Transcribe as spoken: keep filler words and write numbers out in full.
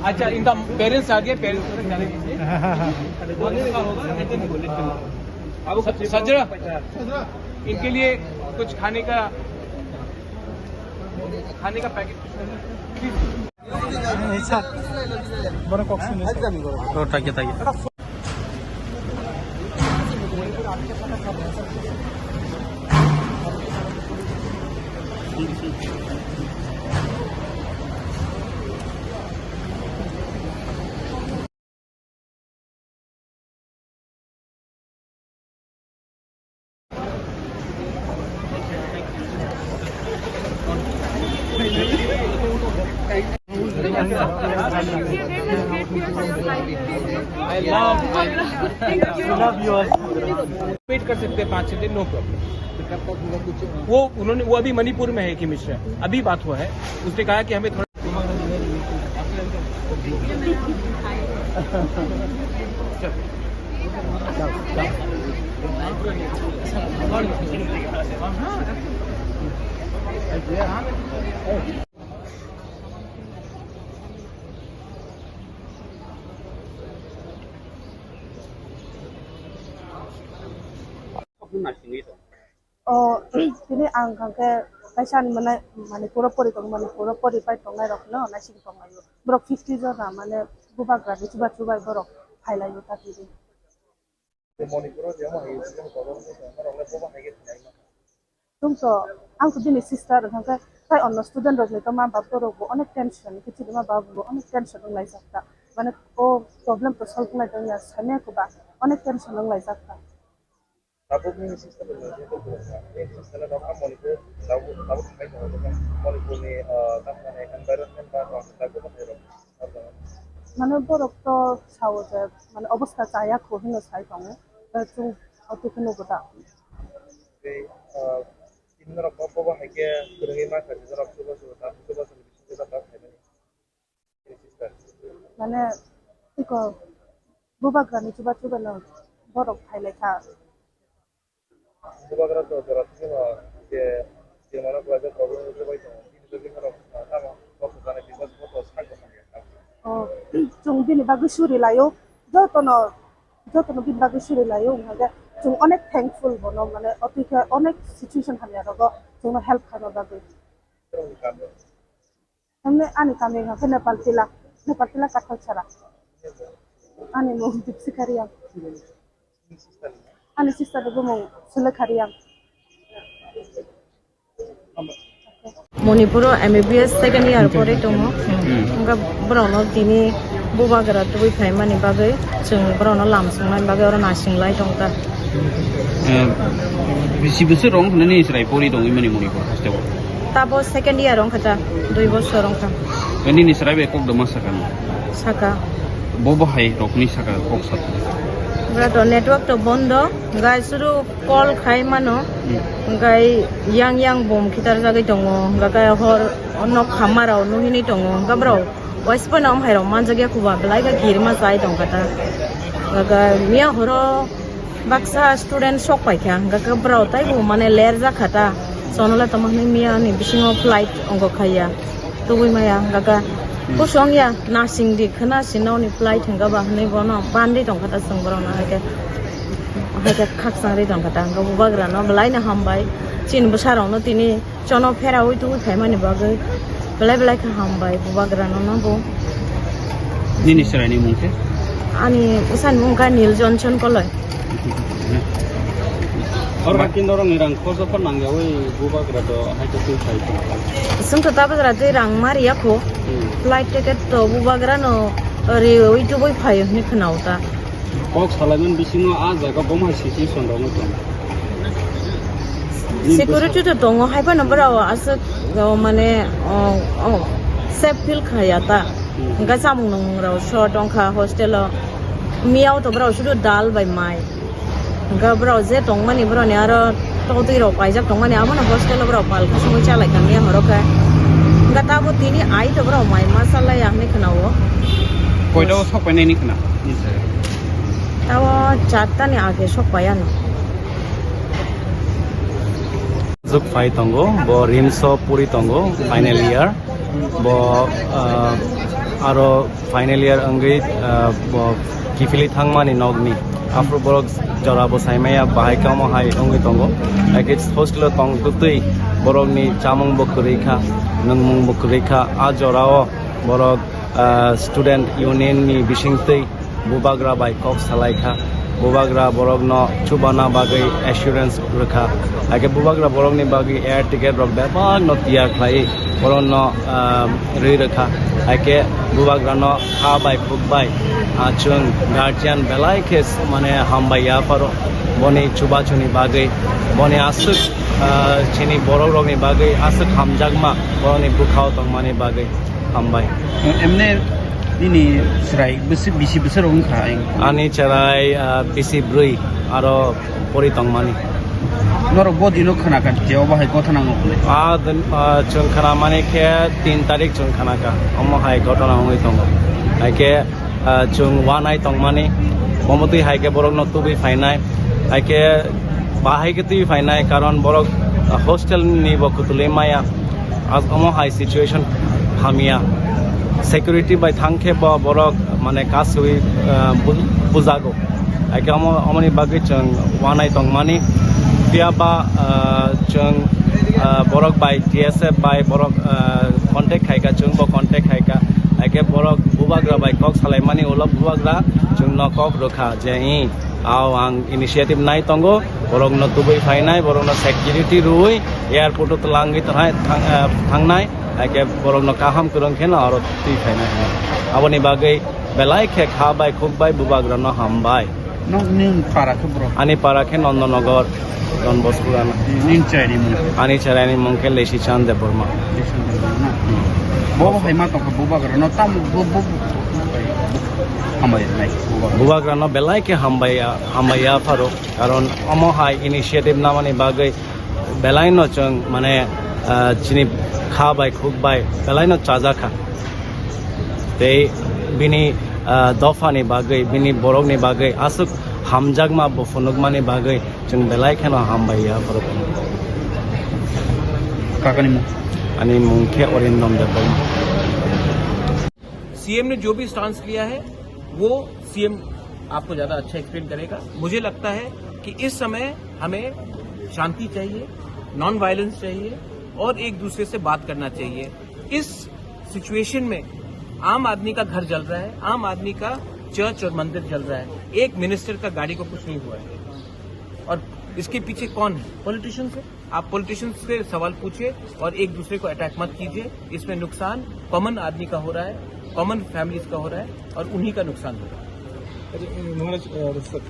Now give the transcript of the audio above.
अच्छा, इनका पेरेंट्स आ गए, पेरेंट्स को जाने दीजिए। सजरा, इनके लिए कुछ खाने का, खाने का packet. I love, I love you all. Wait कर सकते हैं पाँच छः दिन, नो प्रॉब्लम। वो उन्होंने, वो अभी मणिपुर में है, कि मिश्रा, अभी बात हुआ है। उसने कहा कि हमें थोड़ा O, tini ang hwnkhe kaisa ani mwnai Manipuro pori tongo, Manipuro pori pai tongnai rok no naising tonglaio. Borok fifty jona mane bubagra ni chubachu bai borok phailaio ta tini. Manipuro je omo hai sijak tongma rok le bobo hai khe tonglaima. Chwng to, ang to bini sister hwnkhe tai onno student rok ni to ma bap borok bo onek tension, kichiri ma bap bo onek tension wng laijak ta. Mane o problem to solve wngnai tongya sanya ko ba onek tension wng laijak ta. Tabuk nini sister ni mung khe Tukurungma. Nini sister no nokha Manipur, tabuk, tabuk thangwi tongo, Manipur ni, ah, tamni environment ba tong, tabuk bo hai rok. Mane borok to sao je, mane obostha chaya kho hino sai tongo. Eh, chwng oto khe nugo da. Tei, ah, tini norok bo, bo hai khe kwrwngwi ma kha, norok chubachu, chubachu ni bisingo da kha. Mane, iko, bubagrani chuba chuba no borok phailai kha. Bubagra to jora thwngno je, je mano kwlaijak problem wngwi bai tongo. Bini bagwi norok, ah, tamo kok jani business bo to sak bo hamya. O, chwng bini bagwi suri laio, jotono, jotono bini bagwi suri laio, wngkha khe chwng onek thankful bono, mane, otwi khe onek situation hamya rogo chwngno help khaina bagwi. Tamni ani kami hwnkha khe Nepal Tila, Nepal Tila Kathal Sara. Ani mung Dipsika Riang. Ani sister ni bumung Sulekha Riang. Manipuro M B B S second year pori tongo. Hmm. Wngkha borokno tini bubagra tubui phaimani bagwi chwng borokno lam songmani bagwi oro nasinglai tongkha. Eh, bisi bwswk rok wngkha nini chwrai pori tongwi mani Manipur hasteo? Tabo second year wngkha ta, dui bosor wngkha. Eh, nini chwrai bai kok doma saka no? Saka. Bo bo hai rokni saka kok saka? Bwra to network to bondo, gai suru call khai mano, hmm, gai yang yang bom khitar jagwi tongo, hwnkha khe hor nok khamma rok nuhini tongo, hwnkha bwrok. Waisipano wng hai rok manjak ya kuba belai khe kirima chai tong kha ta. Gaga miya horo baksa student sok pai kha, gaga bwrok taibo mane ler jak kha ta. Sono le tamo hinwi miya ni bisingo flight ongo khaiya. Tubui maya gaga kosong ya nasing di khna sino ni flight hwnga ba hinwi bono bandi tong kha ta chwng borok no hai khe. Hai khe khakchang ri tong kha ta, hwnkhe bubagra no belai no hambai. Chini bwsa rok no tini Chono pheraui tubui phaimani bagwi belai belai khe hambai bubagra no, no bo. Nini chwraini mung khe? Ani bwsani mung khe Nil Johnson Koloi. Oro kaki norokni rang khorsa phano nangyaui bubagra to hai khe twi phai tong kha. Chwng to ta bagra twi rang ma riya kho. Hmm. Flight ticket to bubagra no riui tubui phai hwnwi khwnao ta. Kok salaimani bisingo a jaga boma situation rok wng tong. Security to tongo, hai phano borok aswk, o, mane, o, o, safe feel khaya ta. Hmm. Hwnkhe chamung nungmung rok short wngkha hostel o. Miyao to borok sudu dal bai mai. Hwnkhe borok je tongmani borokni aro totwi rok paijak tongmani, abono hostel o borok pal khasungwi chalai kha miya horo khe. Hwnkhe tabuk tini ai to borok mai ma chalai ya hinwi khwnao. Koita o sok painai ni khna? Tao charta ni age sok pai ano. Juk phai tongo, bo RIMS o puri tongo, final year. Bo, ah, aro final year wngwi, ah, bo kiphilwi thangmani nokni. Aphuru borok jora bo saimaya bahai kamo hai wngwi tongo. Ake hostel o tongtwtwi borokni chamung bo kwrwi kha, nwngmung bo kwrwi kha. A jorao borok, ah, student union ni bisingtwi bubagra bai kok salai kha. Bubagra borokno chubana bagwi assurance rwkha. Ake bubagra borokni bagwi air ticket rok bebakno tiyar khlai borokno, ah, rwi rwkha. Ake bubagrano kha bai khuk bai, ah, chwng guardian belai khe mane hambai ya pharo boni chubachuni bagwi, boni aswk, ah, chini borok rokni bagwi aswk hamjakma borokni bwkhao tongmani bagwi. Hambai. Emne nini chwrai bisi, bisi bwswk wngkha? Ani chwrai, ah, bisi bwrwi aro pori tongmani. Norok bo dino khwna kha je obo hai gotha nango hwnwi? Ah, din, ah, chwng khwna mani khe tin tarik chwng khwna kha. Omo hai gotha wngwi tongo. Hai khe, ah, chwng wanai tongmani. Omo twi hai khe borokno tubui phainai. Hai khe bahai khe twi phainai, karon borok, ah, hostel ni bo kwtwlwi maya. As omo hai situation hamya. Security bai thang khe bo borok mane kasui, ah, bu-, bujago. Hai khe omo, omoni bagwi chwng wanai tongmani. Phiya ba, ah, chwng, ah, borok bai T S F bai borok, ah, contact khai kha, chwng bo contact khai kha. Hai khe borok bubagra bai kok salaimani ulo bubagra chwngno kok rwkha je, "Ih, ao ang initiative nai tongo, borokno tubui phainai, borokno security rwui airport o twlangwi thangnai, thang-, ah, thangnai, hai khe borokno kaham kwrwng kheno aro twi phainai." Aboni bagwi belai khe kha bai khuk bai bubagrano hambai. Nokni para khe bro? Ani para khe Nandanagar, Don Bosco gana. Nini chwraini mung? Ani chwraini mung khe Lesi Chan Debbarma. Lesi Chan Debbarma na? Bo bo hai ma tongkha bubagrano tam bo, bo, bo, hambai nai bubagra. Bubagrano belai khe hambai ya, hambai ya pharo. Karon omo hai initiative namani bagwi belaino chwng mane, ah, chini kha bai khuk bai belaino chajakha. Tei bini, ah, dophani bagwi, bini borokni bagwi aswk hamjakma bo phunukmani bagwi chwng belai kheno hambai ya borokno. Kakani mung? Ani mung khe Arindam Debbarma. CM ने जो भी स्टांस लिया है, वो सीएम आपको ज्यादा अच्छा एक्सप्लेन करेगा। मुझे लगता है कि इस समय हमें शांति चाहिए, नॉन वायलेंस चाहिए और एक दूसरे से बात करना चाहिए। इस सिचुएशन में आम आदमी का घर जल रहा है, आम आदमी का चर्च और मंदिर जल रहा है, एक मिनिस्टर का गाड़ी को कुछ नहीं हुआ है। और इसके पीछे कौन है? पॉलिटिशियंस है। आप पॉलिटिशियंस से सवाल पूछिए और एक दूसरे को अटैक मत कीजिए। इसमें नुकसान कॉमन आदमी का हो रहा है, कॉमन फैमिलीज का हो रहा है और उन्हीं का नुकसान हो रहा है।